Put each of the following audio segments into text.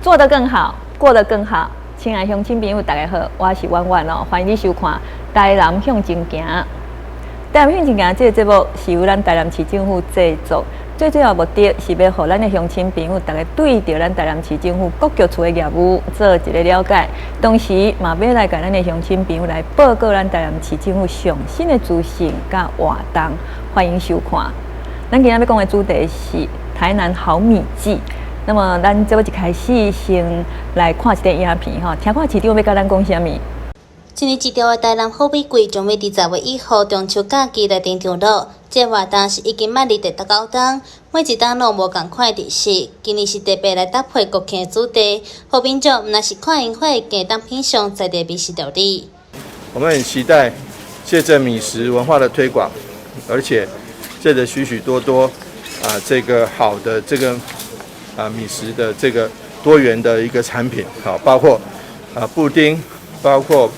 做得更好，過得更好。親愛鄉親朋友，大家好，我是婉婉哦，歡迎你收看《台南向前行》。台南向前行這個節目是由咱台南市政府製作，最主要目的是欲予咱的鄉親朋友，逐家對著咱台南市政府各局處的業務做一个了解，同時嘛欲來共咱的鄉親朋友來報告咱台南市政府上新的資訊佮活動。歡迎收看。咱今仔欲講的主題是台南好米祭。那麼，咱節目一開始先來看一個影片吼，聽看市長欲佮咱講啥物。一年一度的台南好米季將欲佇10月1號中秋假期來登場囉。這個活動是已經邁入第九冬，每一冬攏無仝款的特色。今年是特別來搭配國慶的主題，予民眾毋但是看櫻花，更會當品嚐在地美食料理。我們很期待借著米食文化的推廣，而且借著許許多多啊這個好的這個米食的這個多元的一個產品，好，包括布丁，包括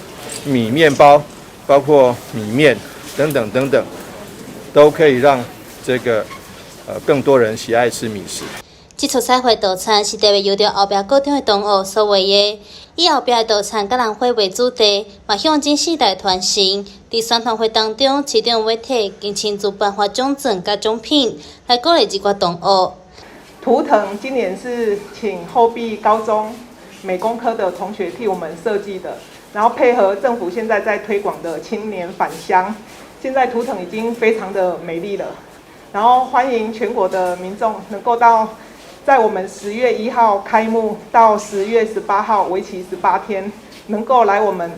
米麵包，包括米麵等等等等，都可以讓這個更多人喜愛吃米食。這齣彩繪稻田是特別由著後壁高中的同學所畫的，以後壁的稻田佮蘭花為主題，嘛象徵世代傳承。佇宣傳會當中，市長會提更親自頒發獎狀佮獎品，來鼓勵這寡同學。圖騰今年是請後壁高中美工科的同學替我們設計的，然後配合政府現在在推廣的青年返鄉，現在圖騰已經非常的美麗了。然後歡迎全國的民眾能夠到，在我們10月1號開幕到10月18號，為期18天，能夠來我們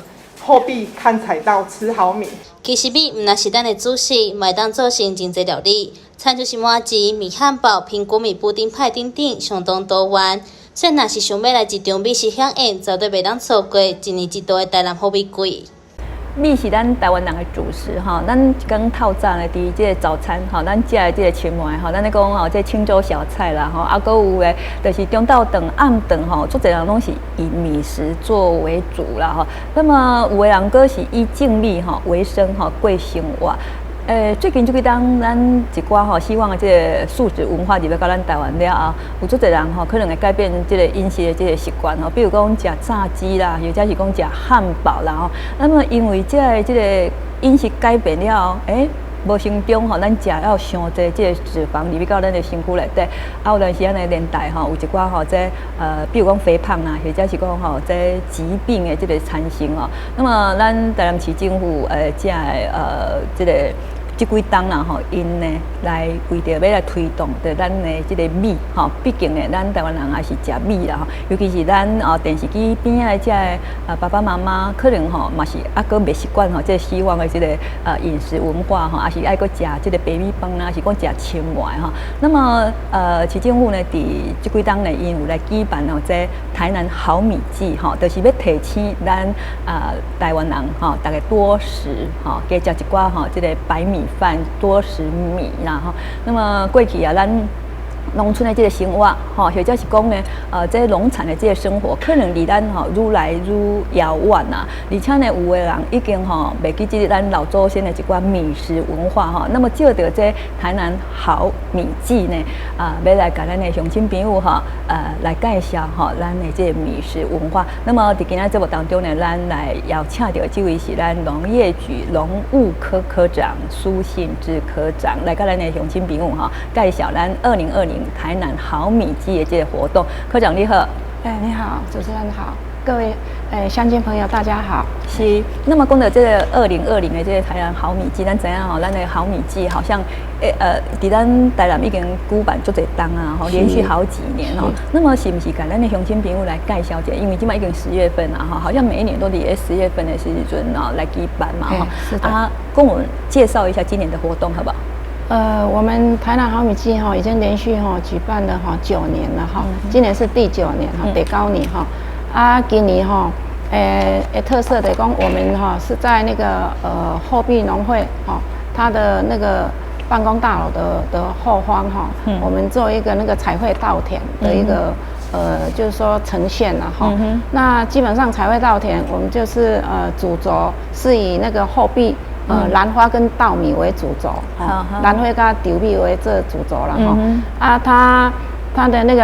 後壁看彩稻、吃好米。其實米毋但是咱的主食，嘛會當做成真濟料理，親像是麻糬、米漢堡、蘋果米布丁派等等，相當多元。所以，若是想欲來一場美食饗宴，絕對袂當錯過一年一度的台南好米季。米是咱台灣人的主食吼，咱一工透早呢，佇這個早餐吼，咱食的這個清糜吼，咱咧講吼，這個清粥小菜啦吼，啊，閣有的，就是中晝頓、暗頓吼，足濟人攏是以米食作為主啦吼。那麼有的人閣是以種米吼為生吼過生活。最近這幾冬，咱一寡吼西方的這個素食文化入來到咱台灣了後，有足濟人吼可能會改變這個飲食的這個習慣吼，比如講食炸雞啦，或者是講食漢堡啦吼。那麼因為這个這個飲食改變了後，無形中吼，咱食了傷濟這個脂肪入去到咱的身軀內底，啊，有當時咱的年代吼，有一寡吼這比如講肥胖啊，或者是講吼這疾病的這個產生吼。那麼咱台南市政府這个這個這幾冬啦吼，𪜶呢來為著欲來推動著咱的這個米吼，畢竟呢，咱台灣人也是食米啦吼，尤其是咱哦電視機邊仔的這個爸爸媽媽，可能吼嘛是猶閣袂習慣吼，這個西方的這個飲食文化吼，抑是愛閣食這個白米飯啦，抑是講食清糜吼。那麼市政府呢，佇這幾冬呢，𪜶有來舉辦吼這台南好米祭吼，就是欲提醒咱台灣人吼，逐家多食吼，加食一寡吼這個白米飯，多食米啦吼。那麼過去啊，咱農村的這個生活，吼，或者是講呢，這個農產的這個生活，可能離咱吼愈來愈遙遠啊。而且呢，有的人已經吼袂記這咱老祖先的一寡米食文化吼。那麼藉著這台南好米祭呢，啊，欲來共咱的鄉親朋友吼，來介紹吼咱的這個米食文化。那麼佇今仔節目當中呢，咱來邀請著這位是咱農業局農務科科長蘇信志科長，來共咱的鄉親朋友吼介紹咱2020台南好米祭的這個活動。科長你好。哎，你好，主持人好，各位鄉親朋友大家好。是，那麼講到這個二零二零的這個台南好米祭，咱知影吼，咱的好米祭好像佇咱台南已經舉辦足濟冬啊，吼，連續好幾年哦。那麼是毋是共咱的鄉親朋友來介紹一下？因為這擺已經十月份了哈，好像每一年都佇十月份的時陣啊來舉辦嘛哈。是的。啊，跟我們介紹一下今年的活動好不好？我們台南好米祭哈已經連續哈舉辦了哈九年了哈，今年是第九年哈，第九年哈。啊，今年哈，特色的講，我們哈是在那個後壁農會哈，它的那個辦公大樓的後方哈，我們做一個那個彩繪稻田的一個就是說呈現了哈。那基本上彩繪稻田，我們就是主軸是以那個後壁蘭花跟稻米為主軸，蘭花佮稻米為這主軸了哈。啊，它它的那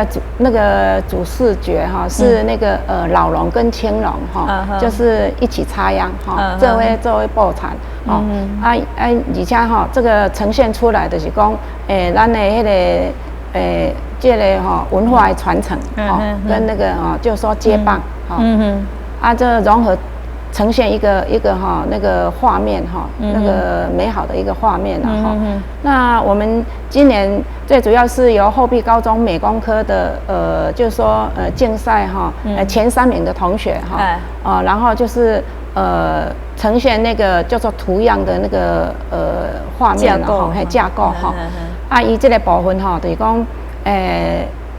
个主視覺哈，是那個老龍跟青龍哈，就是一起插秧哈，這位作為報產哦，啊啊，而且哈，這個呈現出來就是講，咱的彼個這個吼文化的傳承吼，跟那個哦，就是說接棒哈，啊，這融合呈現一個一個哈那個畫面哈，那個美好的一個畫面啦哈。那我們今年最主要是由後壁高中美工科的就是說競賽哈，前三名的同學哈，啊，然後就是呈現那個叫做圖樣的那個畫面哈，嘿架構哈。啊，伊這個部分哈，就是講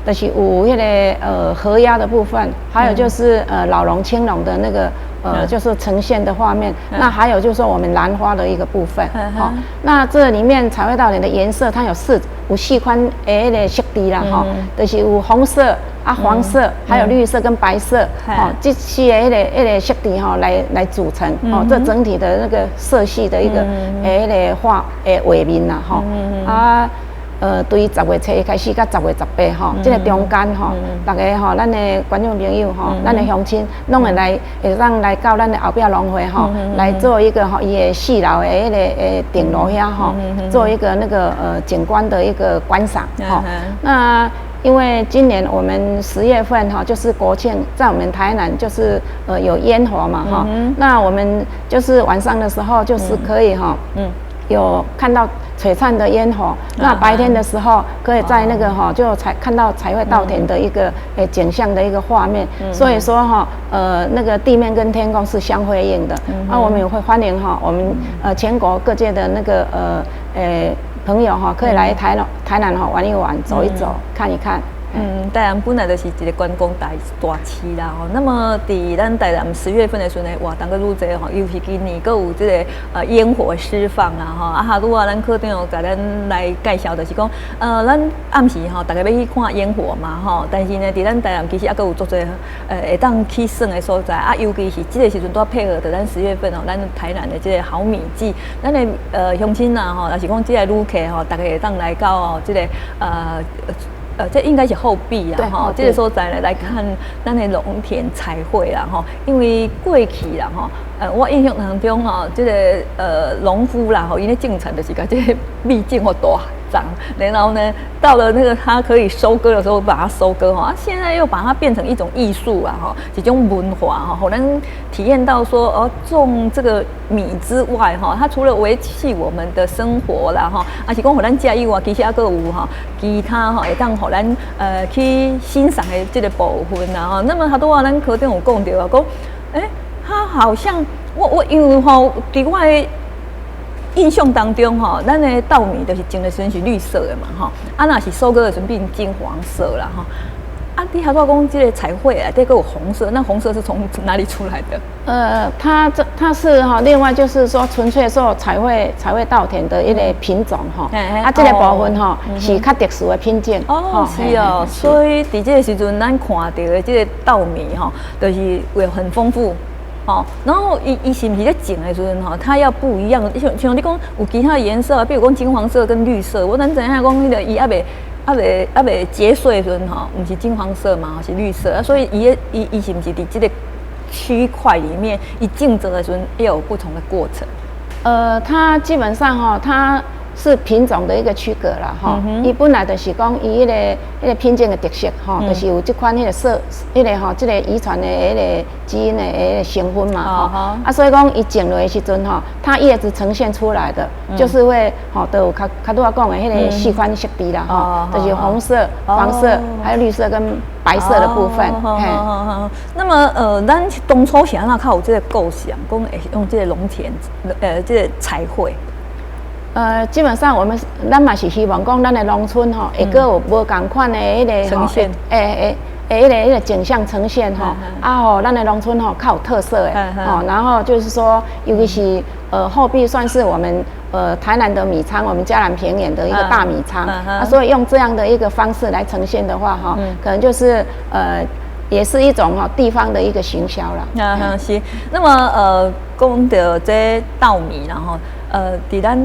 就是有彼個禾秧的部分，還有就是老龍青龍的那個就是呈現的畫面。那還有就是說我們蘭花的一個部分，好，那這裡面彩繪稻田的顏色，它有四款的彼個色調啦，吼，就是有紅色啊、黃色，還有綠色跟白色，吼，這四个彼個色調吼來組成，哦，這整體的那個色系的一個彼個畫的畫面啦，吼，啊。對10月7日開始到10月18吼，這個中間吼，逐家吼，咱的觀眾朋友吼，咱的鄉親，攏會來會當來到咱的後壁農會吼，來做一個吼，伊的四樓的彼個頂樓遐吼，做一個那個景觀的一個觀賞吼。那因為今年我們10月份哈，就是國慶，在我們台南就是有煙火嘛哈，那我們就是晚上的時候就是可以哈，有看到璀璨的煙火，那白天的時候可以在那個哈就彩看到彩繪稻田的一個景象的一個畫面，所以說哈那個地面跟天空是相輝映的。那我們也會歡迎哈我們全國各界的那個朋友哈，可以來台南哈玩一玩，走一走，看一看。嗯，台南本來就是一個觀光大市啦吼。那麼佇咱台南10月份的時陣呢，活動閣愈濟吼，尤其今年閣有這個煙火釋放啊吼。啊，哈拄仔咱科長有共咱來介紹，就是講咱暗時吼，逐家欲去看煙火嘛吼。但是呢，佇咱台南其實猶閣有足濟會當去耍的所在啊，尤其是這個時陣拄配合著咱十月份吼，咱台南的這個好米季，咱的鄉親啊吼，若是講這个旅客吼，逐家會當來到哦這個這應該是後壁啦，吼，這個所在來看咱的農田彩繪啦，吼，因為過去啦，吼，我印象當中吼，這個農夫啦，吼，𪜶咧種田就是共這個米種予大叢，然後呢，到了那個他可以收割的時候，把它收割哈，啊，現在又把它變成一種藝術啊，哈，一種文化哈，予咱體驗到說，哦，種這個米之外，哈，它除了維繫我們的生活啦，哈，啊是講予咱食以外，其實猶閣有哈，其他哈會當予咱去欣賞的這個部分啦，哈。那麼拄仔咱科長有講著啊，講，欸，他好像我因為吼，佇我的印象當中吼，咱的稻米就是種的時陣是綠色的嘛，吼，啊，若是收割的時陣變金黃色啦，吼。啊，你拄仔講這個彩繪啊，這個有紅色，那紅色是從哪裡出來的？它是哈，另外就是說純粹做彩繪稻田的一個品種哈，啊，這個部分哈是較特殊的品種。哦，是哦，所以佇這個時陣，咱看著的這個稻米吼，就是會很豐富。哦，然後伊是毋是咧種的時陣吼，它要不一樣，像你講有其他的顏色啊，比如講金黃色跟綠色，我咱知影講彼個伊猶未結穗的時陣吼，毋是金黃色嘛，是綠色啊，所以伊是毋是佇這個區塊裡面，伊種植的時陣要有不同的過程？它基本上哈，它是品種的一個區隔啦，吼。伊本來就是講伊彼個品種的特色，吼，就是有這款彼個色，彼個吼，這個遺傳的彼個基因的彼個成分嘛，吼。啊，所以講伊種落的時陣吼，它葉子呈現出來的，就是會吼，都有較較拄仔講的彼個四款色調啦，吼，就是紅色、黃色，還有綠色跟白色的部分。嘿。那麼咱當初是按怎較有這個構想，講會用這個農田，這個彩繪？基本上我們咱嘛是希望講，咱的農村吼，會閣有無仝款的彼個呈現，彼個景象呈現吼，啊吼，咱的農村吼較有特色的，吼，然後就是說，尤其是後壁算是我們台南的米倉，我們嘉南平原的一個大米倉，啊，所以用這樣的一個方式來呈現的話，哈，可能就是也是一種哈地方的一個行銷啦。啊，是。那麼講著這稻米，然後佇咱。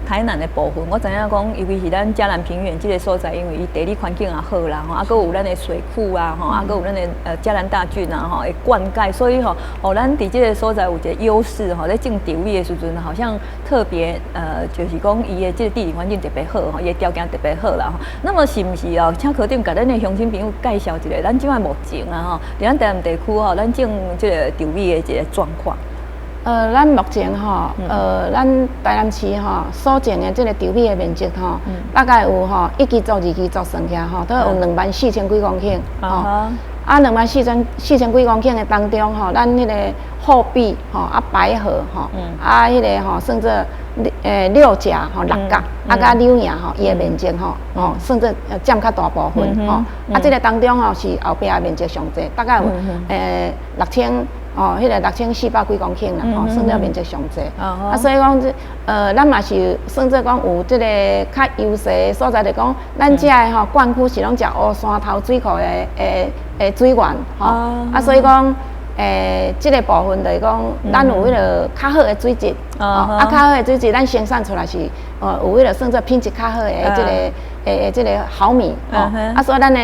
台南的部分，我知影講，尤其是咱嘉南平原這个所在，因為伊地理環境也好啦，吼，啊，閣有咱的水庫啊，吼，啊，閣有咱的嘉南大圳啊，吼，會灌溉，所以吼，予咱佇這个所在有一个優勢吼，咧種稻米的時陣，好像特別就是講伊的這个地理環境特別好，吼，伊的條件特別好啦。那麼是毋是哦？請科長共咱的鄉親朋友介紹一下，咱這擺目前啊吼，佇咱台南地區吼，咱種這个稻米的一个狀況。咱目前吼，咱台南市吼所種的這个稻米的面積吼，大概有吼一支組、二支組算起來吼，都有24,000幾公頃。吼，啊，24,000幾公頃的當中吼，咱彼个後壁吼，啊白河吼，啊彼个吼算做六甲吼六甲，啊佮柳營吼，伊的面積吼，吼算做佔較大部分吼。啊，這个當中吼是後壁的面積上濟，大概有6000。哦，彼个6400幾公頃啦，吼，算做面積上濟。啊，所以講這，咱嘛是算做講有這个較優勢的所在，就講咱遮的吼灌區是攏食烏山頭水庫的水源，吼。啊，所以講，這个部分就是講，咱有彼个較好的水質，啊，較好的水質，咱生產出來是，有彼个算做品質較好的這个，這个好米，吼。啊，所以咱的。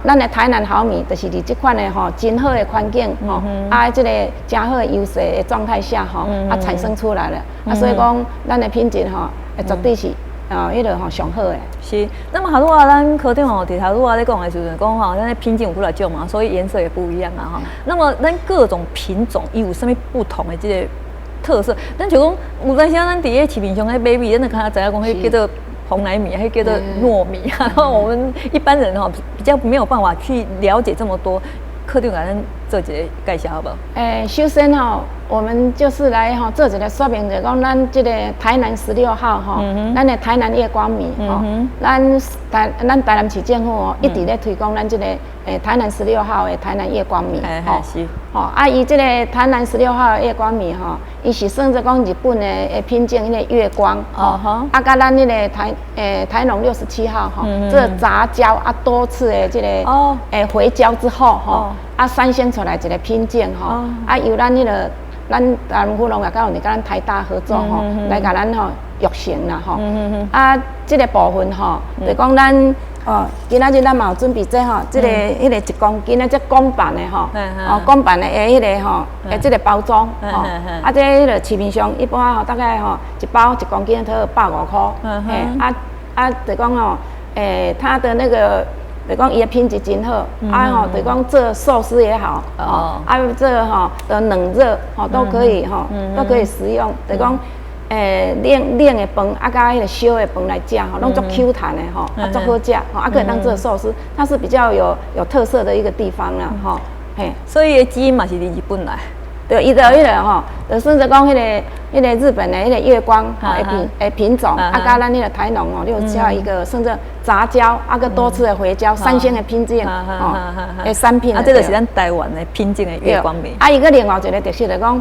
咱的台南好米，就是佇這款的吼，真好的環境吼，啊，這个誠好的優勢的狀態下吼，啊，產生出來了，啊，所以講咱的品質吼，絕對是哦，彼个吼上好的。是，那麼頭拄仔咱科長吼，佇頭拄仔咧講的時陣，講吼，咱的品種有幾若種嘛，所以顏色也不一樣啊吼。那麼咱各種品種伊有啥物不同的這个特色？咱就講有當時咱佇咧市面上咧買米，咱就較知影講彼叫做蓬萊米，彼叫做糯米，然後我們一般人吼比較沒有辦法去了解這麼多。科長共咱做一个介紹好無？首先吼，我們就是來吼做一个說明，就講咱這个台南16號吼，咱的台南月光米吼，咱台南市政府哦一直咧推廣咱這个台南十六號的台南月光米吼，吼啊，伊這个台南十六號的月光米吼，伊是算做講日本的品種，彼个月光吼，啊，佮咱彼个台農67號吼，這雜交啊多次的這个回交之後吼。啊，產生出來一个品種吼，啊，由咱彼个咱台南府農業教育，佮咱台大合作吼，來共咱吼育成啦吼。啊，這个部分吼，就講咱哦，今仔日咱嘛有準備這吼，這个彼个1公斤的這公版的吼，哦，公版的彼个吼，這个包裝吼，啊，這彼个市面上一般吼，大概吼一包1公斤都150塊，嘿，啊啊，就講吼，它的那個。就講伊的品質真好，啊吼，就講做壽司也好，哦，啊這個吼的冷熱吼都可以吼，都可以食用。就講，冷冷的飯啊，佮彼个燒的飯來食吼，攏足 Q 彈的吼，啊足好食，吼啊可以當做壽司，它是比較有特色的一個地方啦，吼，嘿。所以基因嘛是佇日本來。對，伊就彼个吼，就算做講彼个日本的彼个月光吼的品種，啊，佮咱彼个台農吼，你有加一個算做雜交，啊，閣多次的回交，三星的品種吼的產品。啊，這個是咱台灣的品種的月光米。啊，伊閣另外一個特色就講，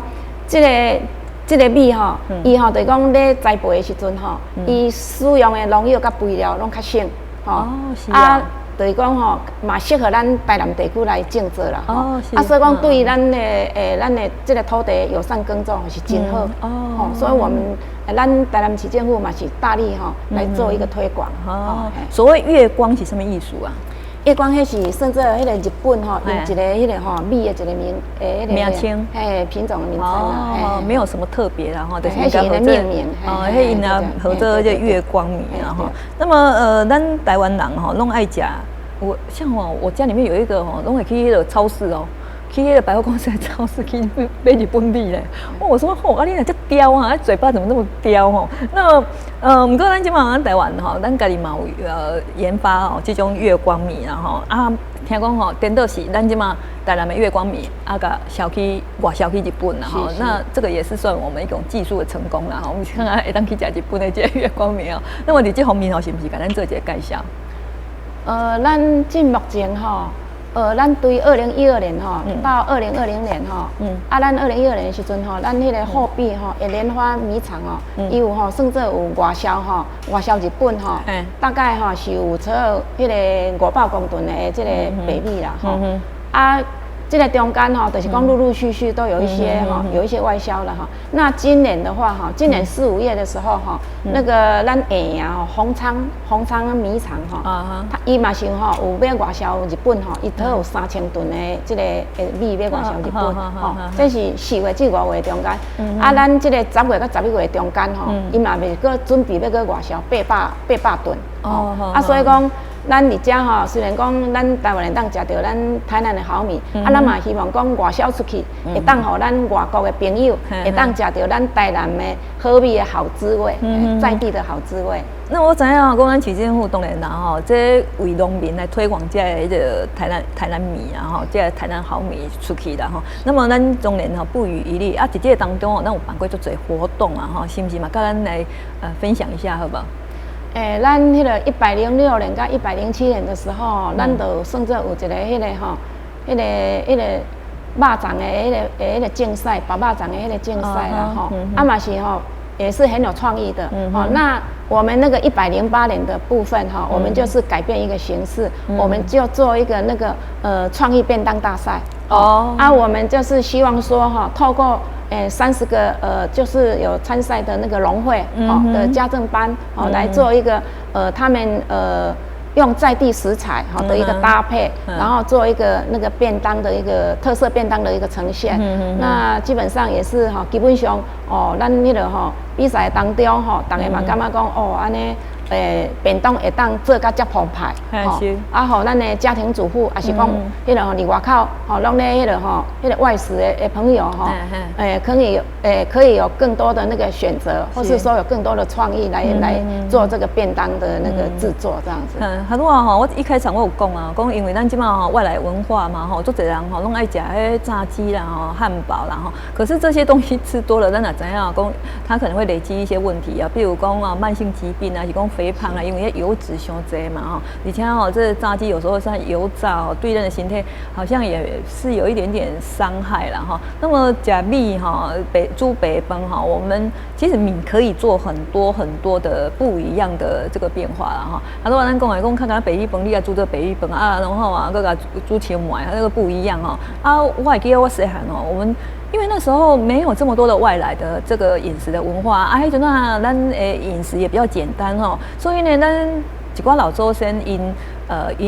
這个米吼，伊吼就講咧栽培的時陣吼，伊使用的農藥佮肥料攏較省，吼。哦，是啊。就是講吼，嘛適合咱台南地區來種植啦。哦，啊，所以講對咱的這个土地友善耕作是真好。哦，所以我們咱台南市政府嘛是大力吼來做一個推廣。哦，所謂月光是啥物意思啊？月光彼是算做彼个日本吼，用一個彼个吼米的一個名，彼个名稱，嘿，品種的名稱啦。哦，沒有什麼特別啦，吼，就是彼是命名。哦，彼𪜶啊號做這月光米啊，吼。那麼咱台灣人吼攏愛食，我像我家裡面有一個吼，攏會去彼个超市哦，去彼个百貨公司的超市去買日本米咧。我說吼，啊你若遮刁啊，嘴巴怎麼那麼刁吼？那毋過咱這擺咱台灣吼，咱家己嘛有研發哦，這種月光米啦吼啊，聽講吼，顛倒是咱這擺台南的月光米啊，共銷去外銷去日本啦吼。那這個也是算我們一種技術的成功啦吼。我們看看會當去食日本的這個月光米哦。那麼佇這方面吼，是毋是共咱做一個介紹？咱進目前吼，咱對2012年吼到2020年吼，啊，咱二零一二年的時陣吼，咱彼个後壁吼，蓮花米廠吼，伊有吼算做有外銷吼，外銷日本吼，大概吼是有超彼个500公噸的這个白米啦吼，啊，這个中間吼，就是講陸陸續續都有一些哈，有一些外銷了哈。那今年的話哈，今年四五月的時候哈，那個咱下啊鴻昌米廠哈，它伊嘛是吼有欲外銷日本吼，伊都有3000噸的這个米欲外銷日本吼，這是4月至5月中間。啊，咱這個10月佮11月中間吼，伊嘛欲閣準備欲閣外銷800噸。哦，啊，所以講，咱佇遮吼，雖然講咱台灣會當食著咱台南的好米，啊，咱嘛希望講外銷出去，會當予咱外國的朋友會當食著咱台南的好米的好滋味，在地的好滋味。那我知影講咱市政府當然啦吼，這為農民來推廣這个彼个台南米啊吼，這个台南好米出去啦吼。那麼咱當然吼不遺餘力啊，佇這个當中哦，咱有辦過足濟活動啊吼，是毋是嘛？佮咱來分享一下好無？欸，咱彼个106年佮107年的時候，咱就算做有一個彼个吼，彼个肉粽的彼个競賽，包肉粽的彼个競賽啦吼，啊嘛是吼，也是很有創意的。吼，那我們那個108年的部分哈，我們就是改變一個形式，我們就做一個那個創意便當大賽。哦，啊，我們就是希望說哈，透過30個就是有參賽的那個農會哦的家政班哦，來做一個他們用在地食材好的一個搭配，然後做一個那個便當的一個特色便當的一個呈現。那基本上也是哈，基本上哦，咱彼个吼比賽當中吼，逐家嘛感覺講哦，按呢便當會當做甲遮澎湃，吼，啊，予咱的家庭主婦，抑是講彼个吼佇外口吼，攏咧彼个吼，彼个外食的朋友吼，可以有更多的那個選擇，或是說有更多的創意來做這個便當的那個製作這樣子。嗯，好多啊吼，我一開場我有講啊，講因為咱這馬吼外來文化嘛吼，足濟人吼攏愛食彼炸雞啦吼、漢堡啦吼，可是這些東西吃多了，咱若知影講，它可能會累積一些問題啊，比如講啊慢性疾病啊，是講肥胖啊，因為油脂傷濟嘛吼，而且吼這個炸雞有時候像油炸哦，對咱的身體好像也是有一點點傷害啦哈。那麼食米哈白煮白飯哈，我們其實米可以做很多很多的不一樣的這個變化啦哈。他說咱講來講，看看白米飯，你愛煮這個白米飯啊，然後啊，閣共煮蕎麥，那個不一樣哦。啊，我會記得我細漢哦，我們因為那時候沒有這麼多的外來的這個飲食的文化啊，彼陣啊，咱的飲食也比較簡單哦，所以呢，咱一寡老祖先𪜶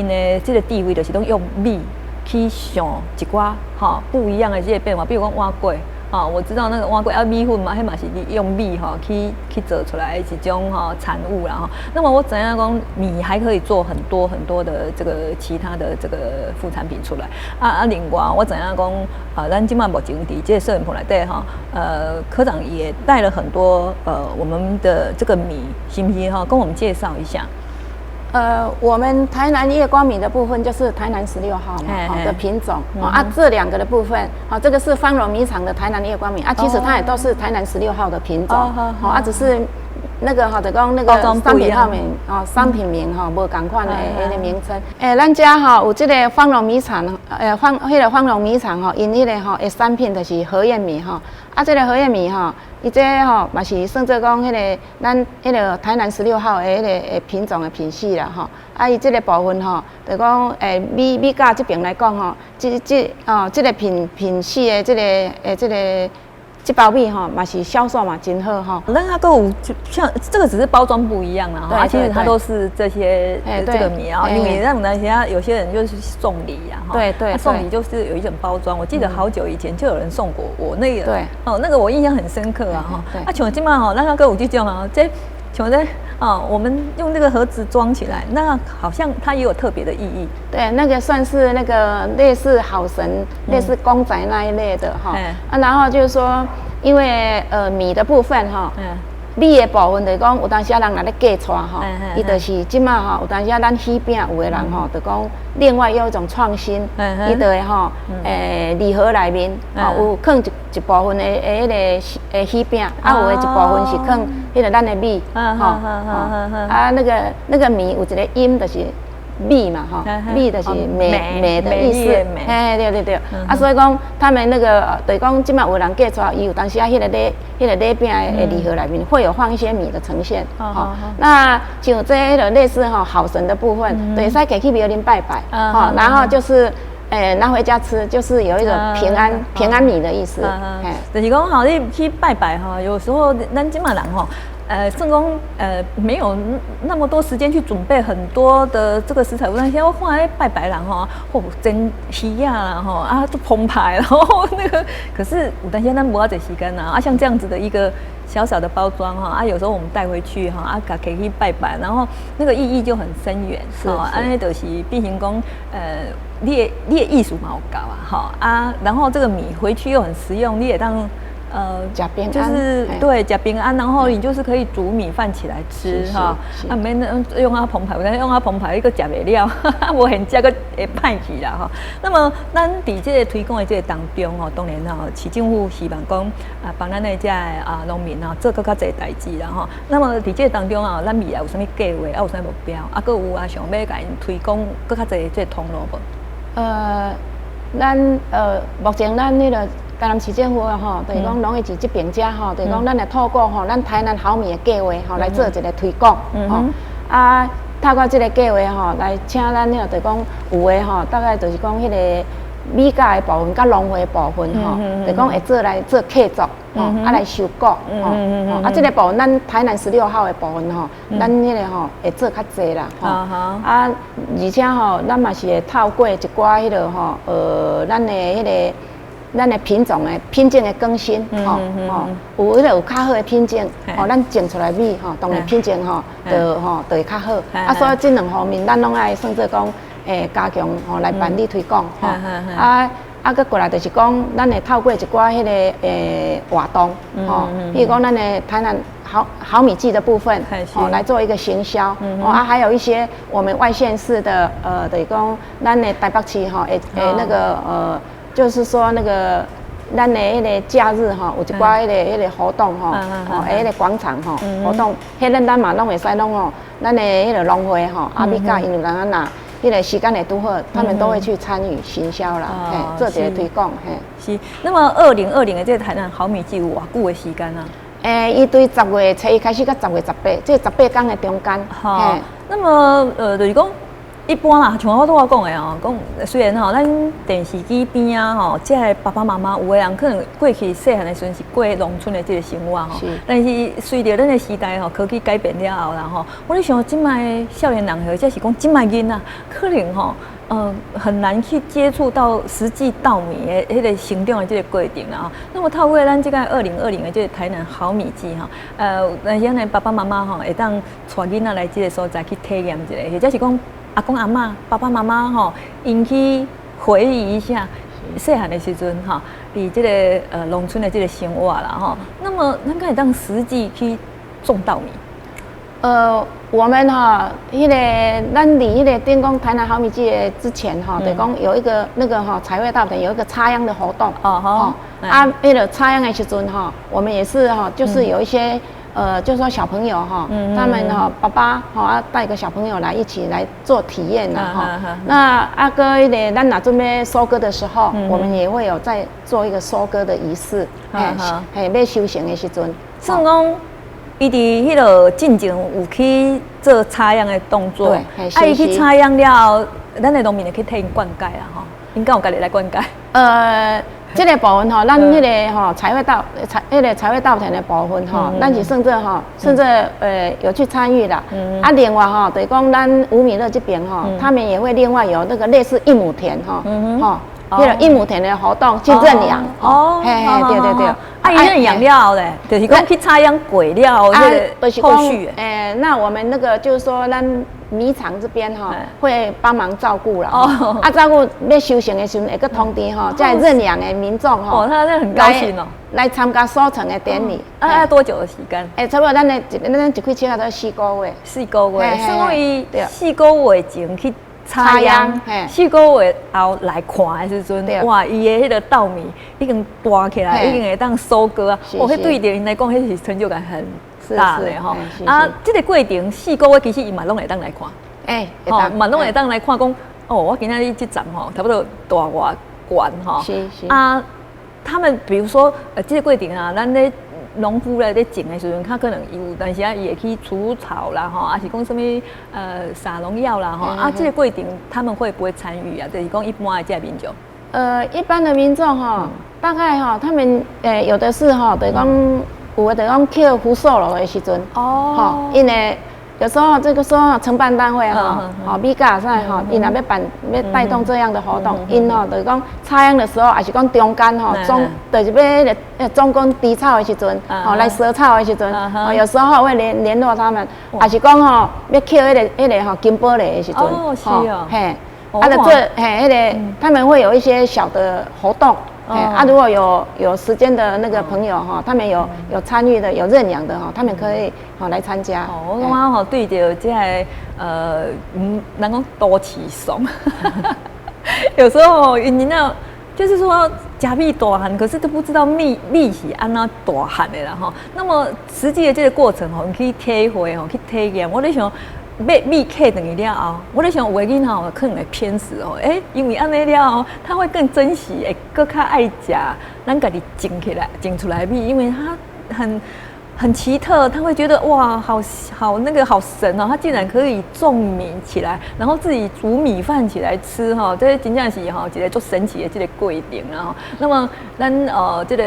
的這個地位就是攏用米去想一寡吼不一樣的這個變化，比如講碗粿。哦，我知道那個碗粿啊，米粉嘛，彼嘛是用米吼去做出來的一種吼產物啦吼。那麼我知影講米還可以做很多很多的這個其他的這個副產品出來。啊，另外我知影講啊，咱這馬目前佇這個攝影棚內底吼，科長也帶了很多我們的這個米，是毋是吼？跟我們介紹一下。我們台南夜光米的部分就是台南十六號嘛，好的品種啊，這兩個的部分，好，這個是芳榮米廠的台南夜光米啊，其實它也都是台南十六號的品種，好啊，只是那個吼，就講那個商品號名哦，商品名吼，無仝款的彼个名稱。欸，咱遮吼有這个芳榮米廠，彼个芳榮米廠吼，𪜶彼个吼的產品就是和燕米吼，啊，這個和燕米吼，伊這吼嘛是算做講彼个咱彼个台南十六號的彼个品種的品系啦吼。啊，伊這个部分吼，就講米價這邊來講吼，這個品系的這個這包米吼，嘛是銷售嘛真好吼。那它閣有像這個只是包裝不一樣啦，哈，其實它都是這些這個米啊。因為那種東西，有些人就是送禮呀，哈，送禮就是有一種包裝。我記得好久以前就有人送過我那個，哦，那個我印象很深刻啊，哈。啊，像這馬吼，咱閣有這種啊，這像這啊，我們用那個盒子裝起來，那好像它也有特別的意義。對，那個算是那個類似好神、類似公仔那一類的哈。啊，然後就是說，因為米的部分哈，米的部分就是講，有當時人若咧嫁娶吼，伊就是這馬吼，有當時咱喜餅有的人吼，就講另外有一種創新，伊就會吼，禮盒內面吼有囥一部分的彼个喜餅，啊有的一部分是囥彼个咱的米，吼，啊那個米有一個音就是美嘛，吼，美就是美的意思，嘿，對對對，啊，所以講他們那個，就是講這馬有人嫁娶，伊有當時啊，彼個禮餅的禮盒內面會有放一些米的呈現，吼，那像這彼個類似吼好神的部分，會使提去廟裡拜拜，吼，然後就是。欸，拿回家吃，就是有一種平安平安米的意思。就是講吼，你去拜拜吼，有時候咱這馬人吼，正講沒有那麼多時間去準備很多的這個食材。但現在我看咧拜拜人吼，哦，煎魚仔啦吼，啊，都澎湃，然後那個，可是有當時咱無遐濟時間啊。啊，像這樣子的一個小小的包裝哈，啊，有時候我們帶回去哈，啊，可以去拜拜，然後那個意義就很深遠。按呢就是變成講，你的意思嘛有夠啊，吼啊，然後這個米回去又很實用，你會當。就是對，呷平安，然後你就是可以煮米飯起來吃哈，啊，免用啊澎湃，用啊澎湃，伊閣食袂了，無現食閣會歹去啦吼。那麼，咱佇這個推廣的這個當中吼，當然吼，市政府希望講啊，幫咱的這個啊農民啊做閣較濟代誌啦吼。那麼佇這個當中啊，咱未來有啥物計劃，啊有啥物目標，啊，閣有啊想欲共𪜶推廣閣較濟這個通路無？咱目前咱那個台南市政府吼，就是講農業局這邊遮吼，就是講咱會透過吼，咱台南好米的計劃吼來做一個推廣，吼啊，透過這個計劃吼，來請咱那個就是講有的吼，大概就是講彼個米價的部分佮農會的部分吼，就講會做來做契作，吼啊來收割，吼啊這個部分咱台南16號的部分吼，咱彼個吼會做較濟啦，吼啊而且吼，咱嘛是會透過一寡彼個吼，咱的彼個。咱的品種的品種的更新，吼吼，有彼個有較好的品種，吼，咱種出來米，吼，當然品種吼，就吼就會較好。啊，所以這兩方面，咱攏愛算做講，加強吼來辦理推廣，吼。啊啊，閣過來就是講，咱會透過一寡彼個活動，吼，比如講咱的台南好米祭的部分，哦，來做一個行銷，哦啊，還有一些我們外縣市的，就是講咱的台北市吼，會會那個就是說那個咱的彼個假日吼，有一寡彼個活動吼，吼，彼個廣場吼活動，彼個咱嘛攏會使攏吼，咱的彼個農會吼，啊米價𪜶有人若彼個時間會拄好，他們都會去參與行銷啦，嘿，做一個推廣，嘿。是，那麼2020的這個台南好米祭有偌久的時間啊？伊對10月初一開始到10月18，這18天的中間。好，那麼就是講。一般啦，像我拄仔講的哦，講雖然吼，咱電視機邊仔吼，這个爸爸媽媽有的人可能過去細漢的時陣是過農村的這個生活吼，但是隨著咱的時代吼，科技改變了後啦吼，我咧想這擺少年人或者是講這擺囡仔，可能吼，很難去接觸到實際稻米的彼個成長的這個過程啦吼。那麼透過咱這個2020的這個台南好米祭吼，那些呢爸爸媽媽吼，會當帶囡仔來這個所在去體驗一下，或者是講阿公阿嬤、爸爸媽媽吼，𪜶去回憶一下細漢的時陣吼，佇這個農村的這個生活啦吼。那麼咱敢會當實際去種稻米？我們哈，彼個咱佇彼個頂講台南好米祭的之前哈，就講有一個那個哈彩繪稻田有一個插秧的活動。哦啊，彼個插秧的時陣哈，我們也是哈，就是有一些。就是說小朋友哈，他們哈爸爸哈啊帶個小朋友來一起來做體驗啦哈。那啊閣彼個咱若準備收割的時候，我們也會有在做一個收割的儀式，嘿，嘿，欲收成的時陣。算講，伊佇彼個進前有去做插秧的動作，啊，伊去插秧了後，咱的農民會去替𪜶灌溉啦吼，𪜶敢有家己來灌溉？這個部分吼，咱彼個吼彩繪稻彩彼個彩繪稻田的部分吼，咱是算做吼，算做有去參與啦。啊，另外吼，就是講咱吳米樂這邊吼，他們也會另外有那個類似一畝田吼，吼，彼個一畝田的活動去認養。哦，嘿嘿，對對對。啊，伊認養了後咧，就是講去插秧過了後，彼個後續。那我們那個就是說，咱米廠這邊哈會幫忙照顧啦。哦。啊，照顧欲收成的時陣，會閣通知吼，這認養的民眾吼。哦，他那很高興哦。來參加收成的典禮。啊，多久的時間？差不多咱的一咱一開車都四個月。四個月，所以四個月前去插秧，四個月後來看的時陣，哇，伊的彼個稻米已經大起來，已經會當收割啊！哦，彼對𪜶來講，彼是成就感很大的吼。啊，這個過程四個月其實伊嘛攏會當來看，吼，嘛攏會當來看講，哦，我今仔日這叢吼，差不多大偌懸吼。啊，他們比如說，這個過程啊，咱咧農夫咧咧種的時陣，較可能有當時啊，伊會去除草啦，吼，抑是講啥物撒農藥啦，吼，啊，這個過程他們會不會參與啊？就是講一般的這個民眾。一般的民眾哈，大概哈，他們有的是哈，就是講有的就是講抾福壽螺的時陣，哦，𪜶會有時候這個說承辦單位哈，吼米價賽哈，𪜶若欲辦欲帶動這樣的活動，𪜶吼就是講插秧的時候，抑是講中間吼中，就是欲彼個總管除草的時陣，吼來趖草的時陣，哦有時候會聯絡他們，抑是講吼欲抾彼個吼金寶螺的時陣，哦是哦，嘿，啊，就做嘿彼個，他們會有一些小的活動。啊，如果有時間的那個朋友哈，他們有參與的、有認養的哈，他們可以吼來參加。哦，我感覺吼對著這個人講都市倯，有時候𪜶那就是說食米大漢，可是都不知道米是按怎大漢的啦吼。那麼實際的這個過程吼，去體會吼，去體驗，我咧想。買米客轉去了後，我咧想有的囡仔吼可能會偏食哦，欸，因為按呢了後，他會更珍惜，會閣較愛食咱家己種起來、種出來的米，因為他很奇特，他會覺得哇，好好那個好神哦，他竟然可以種米起來，然後自己煮米飯起來吃哈，這真正是吼一個足神奇的這個過程啦吼。那麼咱這個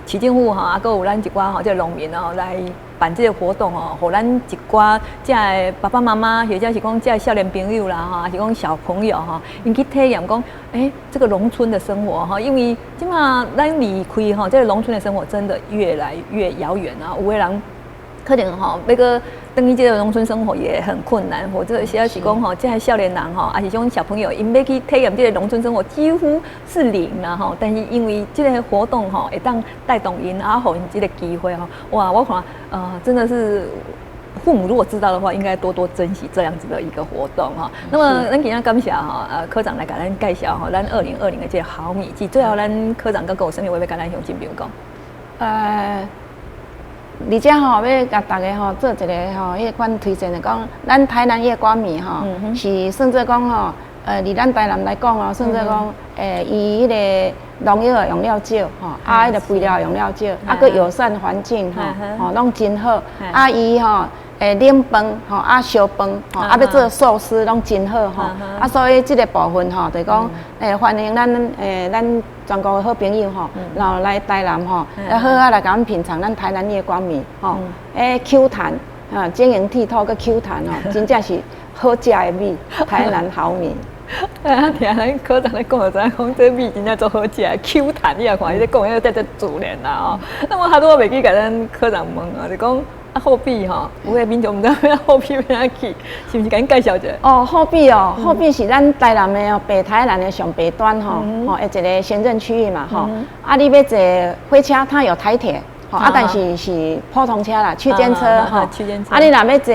市政府吼，啊，閣有咱一寡吼這個農民哦來辦這個活動哦，予咱一寡這个爸爸媽媽，或者是講這个少年朋友啦吼，抑是講小朋友吼，𪜶去體驗講，欸，這個農村的生活哈，因為這馬咱離開吼，這個農村的生活真的越來越遙遠啊，有的人可能吼，欲閣轉去這個農村生活也很困難，或者是講吼，這个少年人吼，抑是講小朋友，𪜶欲去體驗這個農村生活幾乎是零啦吼。但是因為這個活動吼，會當帶動𪜶啊，予𪜶這個機會吼，哇，我看真的是父母如果知道的話，應該多多珍惜這樣子的一個活動哈。那麼咱今仔感謝哈，科長來共咱介紹吼，咱2020的這個好米祭，最後咱科長閣閣有啥物話欲共咱鄉親朋友講？而且吼，欲共大家吼做一個吼，彼款推薦的講，咱台南夜光米吼，是算做講吼，佇咱台南來講哦，算做講，伊彼個農藥用了少吼，啊，彼個肥料用了少，啊，閣友善環境吼，吼，攏真好，啊，伊吼，冷飯吼，啊，燒飯吼，啊，欲做壽司攏真好吼，啊，所以這個部分吼，就是講，歡迎咱全國的好朋友吼，然後來台南吼，來好好來共阮品嘗咱台南夜光米吼，Q 彈啊，晶瑩剔透閣 Q 彈吼，真正是好食的米，台南好米。啊，聽咱科長咧講，就知影講這米真正足好食，Q 彈，你也看伊咧講，彼個遮遮自然啦吼。那麼較拄我袂記共咱科長問啊，就講啊，後壁吼，有的民眾毋知影後壁欲按怎去，是毋是共𪜶介紹一下？哦，後壁哦，後壁是咱台南的哦，北台南的上北端吼，吼，一個行政區域嘛吼。啊，你欲坐火車，它有台鐵，吼，啊，但是是普通車啦，區間車吼。區間車。啊，你若欲坐，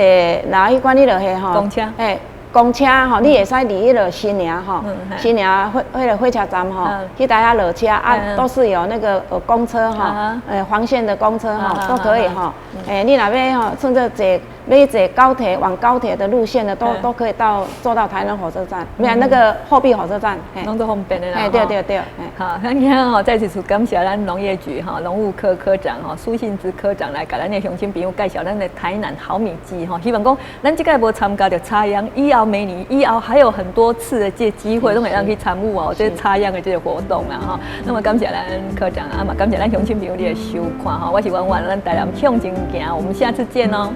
若彼款你落去吼，公車。嘿，公車吼，你會使佇彼個新營吼，新營火彼個火車站吼，去台遐落車啊，都是有那個公車吼，黃線的公車吼，都可以吼。你若欲吼，乘這坐欲坐高鐵往高鐵的路線的，都可以到坐到台南火車站，沒有那個後壁火車站，攏足方便的啦。對對對。好，咱今仔吼再次感謝咱農業局哈農務科科長哈蘇杏芝科長來共咱的鄉親朋友介紹咱的台南好米祭吼，希望講咱這屆無參加著插秧，以後每年以後還有很多次的這個機會，攏會當去參與哦，這個插秧的這個活動啦吼。那麼感謝咱科長啊嘛，感謝咱鄉親朋友的收看吼，我是婉婉，咱台南向前行，我們下次見哦。